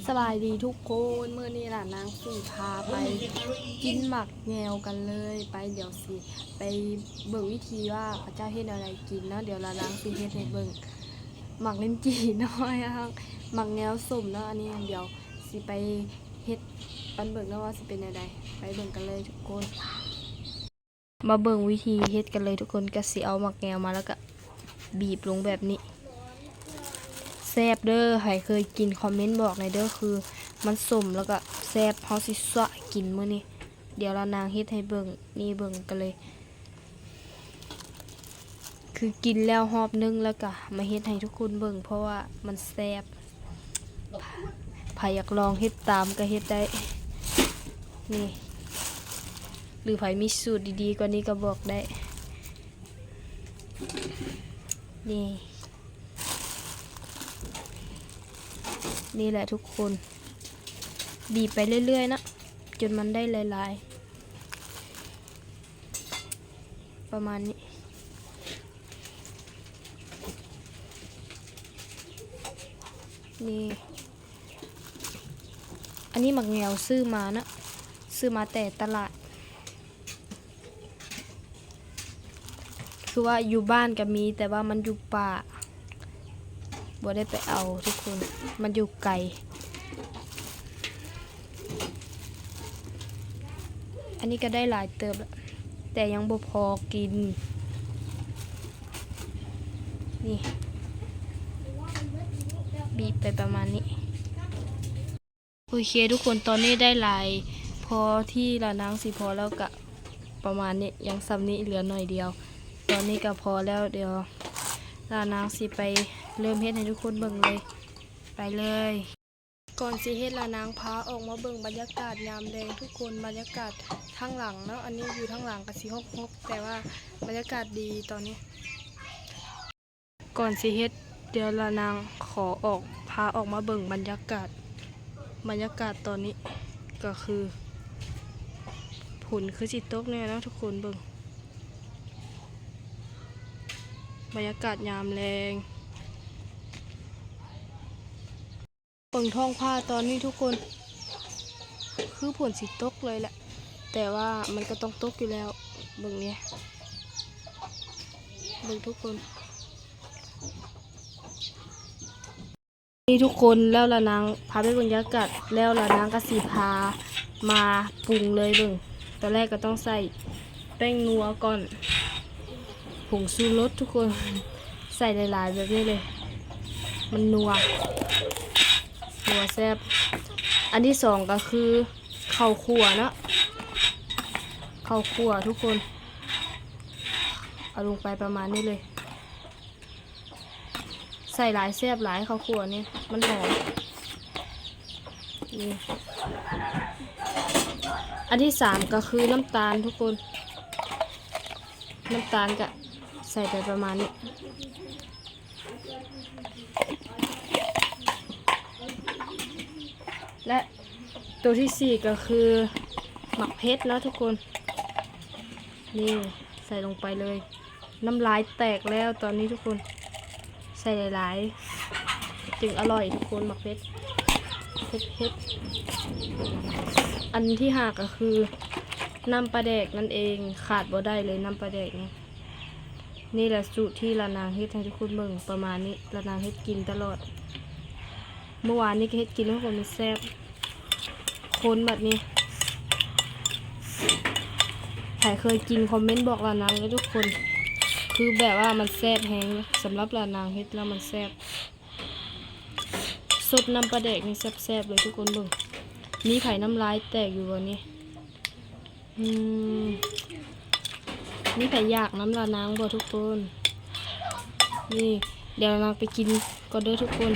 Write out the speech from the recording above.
ສະບາຍດີທຸກຄົນ, ມື້ນີ້ຫຼານນາງຊິພາໄປກິນໝາກແງວກັນເລີຍ. ໄປ ດຽວຊິໄປເບິ່ງວິທີວ່າເຂົາເຈົ້າເຮັດແນວໃດກິນເນາະ. ດຽວຫຼານນາງຊິເຮັດໃຫ້ເບິ່ງ ໝາກລິ້ນຈີ່ນ້ອຍ ໝາກແງວສົ້ມເນາະ. ອັນນີ້ດຽວຊິໄປເຮັດປັນເບິ່ງເນາະວ່າຊິເປັນແນວໃດ. ໄປເບິ່ງກັນເລີຍທຸກຄົນ. ມາເບິ່ງວິທີເຮັດກັນເລີຍທຸກຄົນ. ກະຊິເອົາໝາກແງວມາ ແລ້ວກະບີບລົງແບບນີ້. ແຊບເດີ, ໃຜເຄີຍກິນຄອມເມັນບອກແດ່ເດີ, ຄືມັນສົ້ມແລ້ວກະແຊບ. ເຮົາຊິຊວະກິນມື້ນີ້. ດຽວລະນາງເຮັດໃຫ້ເບິ່ງ, ນີ້ເບິ່ງກັນເລີຍ. ຄືກິນແລ້ວຮອບໜຶ່ງ ແລ້ວກະມາເຮັດໃຫ້ທຸກຄົນເບິ່ງ ເພາະວ່າມັນແຊບ. ໃຜຢາກລອງເຮັດຕາມກະເຮັດໄດ້ ນີ້ ຫຼືໃຜມີສູດດີໆກວ່ານີ້ກະບອກໄດ້. ນີ້ ນີ້ແຫຼະທຸກຄົນ, ບີບໄປເລື້ອຍໆເນາະ ຈົນມັນໄດ້ຫຼາຍໆ ປະມານນີ້. ນີ້ ອັນນີ້ໝາກແງວຊື້ມາເນາະ, ຊື້ມາແຕ່ຕະຫຼາດ. ຄືວ່າຢູ່ບ້ານກະມີ ແຕ່ວ່າມັນຢູ່ປ່າ ບໍ່ໄດ້ໄປເອົາທຸກຄົນ, ມັນຢູ່ໄກ. ອັນນີ້ກະໄດ້ຫຼາຍເຕີບແລ້ວ ແຕ່ຍັງບໍ່ພໍກິນ. ນີ້ ບີບໄປປະມານນີ້. ໂອເຄທຸກຄົນ, ຕອນນີ້ໄດ້ຫຼາຍພໍທີ່ລະນາງຊິພໍແລ້ວກະປະມານນີ້, ຍັງສ່ຳນີ້ເຫຼືອໜ້ອຍດຽວ. ຕອນນີ້ກະພໍແລ້ວ, ດຽວລະນາງຊິໄປເລີ່ມເຮັດໃຫ້ທຸກຄົນເບິ່ງເລີຍ. ໄປເລີຍ. ກ່ອນຊິເຮັດລະນາງພາອອກມາເບິ່ງບັນຍາກາດຍາມແລງທຸກຄົນ, ບັນຍາກາດທາງຫຼັງເນາະ, ອັນນີ້ຢູ່ທາງຫຼັງກະຊິຮົກໆ ແຕ່ວ່າບັນຍາກາດດີຕອນນີ້. ກ່ອນຊິເຮັດ ດຽວລະນາງຂໍອອກ ພາອອກມາເບິ່ງບັນຍາກາດ, ບັນຍາກາດຕອນນີ້ກະຄື ຝົນຄືຊິຕົກແນ່ເນາະທຸກຄົນ. ເບິ່ງບັນຍາກາດຍາມແລງ. ເບິ່ງທ້ອງຟ້າຕອນນີ້ທຸກຄົນ, ຄືຝົນຊິຕົກເລີຍແຫຼະ, ແຕ່ວ່າມັນກະຕ້ອງຕົກຢູ່ແລ້ວ. ເບິ່ງນີ້ ເບິ່ງທຸກຄົນ. ນີ້ທຸກຄົນ, ແລ້ວລະນາງພາໄປເບິ່ງບັນຍາກາດ ແລ້ວລະນາງກະຊິພາມາປຸງເລີຍ. ເບິ່ງ ຕອນແລກກະຕ້ອງໃສ່ແປ້ງນົວກ່ອນ, ຜົງຊູລົດທຸກຄົນ, ໃສ່ຫຼາຍໆແບບນີ້ເລີຍ ມັນນົວ ນົວແຊບ. ອັນທີສອງກະຄືເຂົ້າຂົ້ວເນາະ, ເຂົ້າຂົ້ວທຸກຄົນ, ເອົາລົງໄປປະມານນີ້ເລີຍ. ໃສ່ຫຼາຍແຊບຫຼາຍ ເຂົ້າຂົ້ວນີ້ມັນຫອມ. ນີ້ ອັນທີສາມກະຄືນ້ຳຕານທຸກຄົນ, ນ້ຳຕານກະໃສ່ໄປປະມານນີ້. ແລະ ໂຕທີສີ່ກະຄືໝາກເຜັດເນາະທຸກຄົນ, ນີ້ໃສ່ລົງໄປເລີຍ. ນ້ຳລາຍແຕກແລ້ວຕອນນີ້ທຸກຄົນ, ໃສ່ຫຼາຍໆຈຶ່ງອະລ່ອຍທຸກຄົນ. ໝາກເຜັດ ເຜັດໆ. ອັນທີຫ້າກະຄືນ້ຳປາແດກນັ້ນເອງ, ຂາດບໍ່ໄດ້ເລີຍນ້ຳປາແດກນີ້. ນີ້ແຫຼະສູດທີ່ລະນາງເຮັດໃຫ້ທຸກຄົນເບິ່ງປະມານນີ້, ລະນາງເຮັດກິນຕະຫຼອດ. ມື້ວານນີ້ກະເຮັດກິນໃຫ້ຄົນແຊບ ຄົນບາດນີ້. ໃຜເຄີຍກິນຄອມເມັນບອກລະນາງເດີທຸກຄົນ, ຄືແບບວ່າມັນແຊບແຮງ. ສຳລັບລະນາງເຮັດແລ້ວມັນແຊບ, ສົດນ້ຳປາແດກນີ້ແຊບໆເລີຍທຸກຄົນ. ເບິ່ງ ມີໃຜນ້ຳລາຍແຕກຢູ່ບໍ່ນີ້? ອືມ ມີໃຜຢາກນຳລະນາງບໍ່ທຸກຄົນ? ນີ້ ດຽວລະນາງໄປກິນກ່ອນເດີທຸກຄົນ.